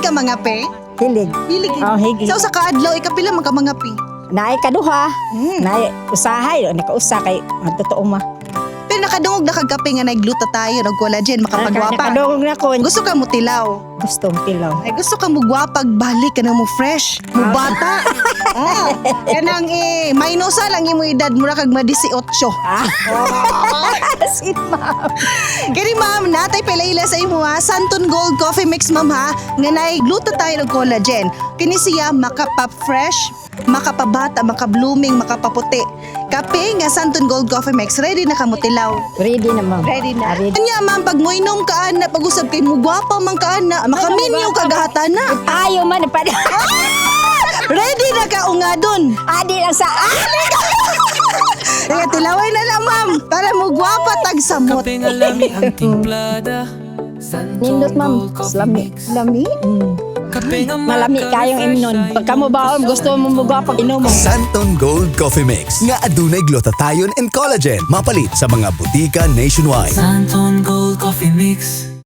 Hilig ka mangape? Hilig. Hilig. Oh, hilig. Sa usa ka adlaw, ikapila man ka mangape? Naay kaduha. Naay usahay, nakausa kay ang totoo ma. Pero nakadungog na kag kape nga nay glutathione og collagen, makapagwapa. Nakadungog na ko. Gusto ka mo tilaw. Gusto mong tilaw. Ay, gusto ka mo gwapag balik ka na mo fresh, mo bata. Ah, kanang eh minusa lang imo edad, mura kag ma 18. Ah. Sweet, ma'am. Kini, ma'am, natay pelaila sa imo ha, Santon Gold Coffee Mix, ma'am, ha, nga nay glutathione ug collagen. Kini siya makapa-fresh, makapabata, maka-blooming, makapaputi. Kape nga Santon Gold Coffee Mix, ready na ka mo tilaw? Ready na, ma'am. Ready na. Ah, ready. Anya, ma'am, pag moinom ka ana, pag-usab kay mo gwapa man ka ana, makaminyo ka gahatana. Ayaw man pa. Ready na ka ungadon. Adi lang sa ah! Kaya tilaway na lang, ma'am, para mo gwapa tag samot. Kape nga lami ang timplada. Santon Nindot, ma'am. Gold Coffee Lami. Mix. Lami? Kape nga Malami kayong imnon. Pagka mo ba gusto mo mo pag inom mo. Santon Gold Coffee Mix nga adunay glutathione and collagen. Mapalit sa mga butika nationwide. Santon Gold Coffee Mix.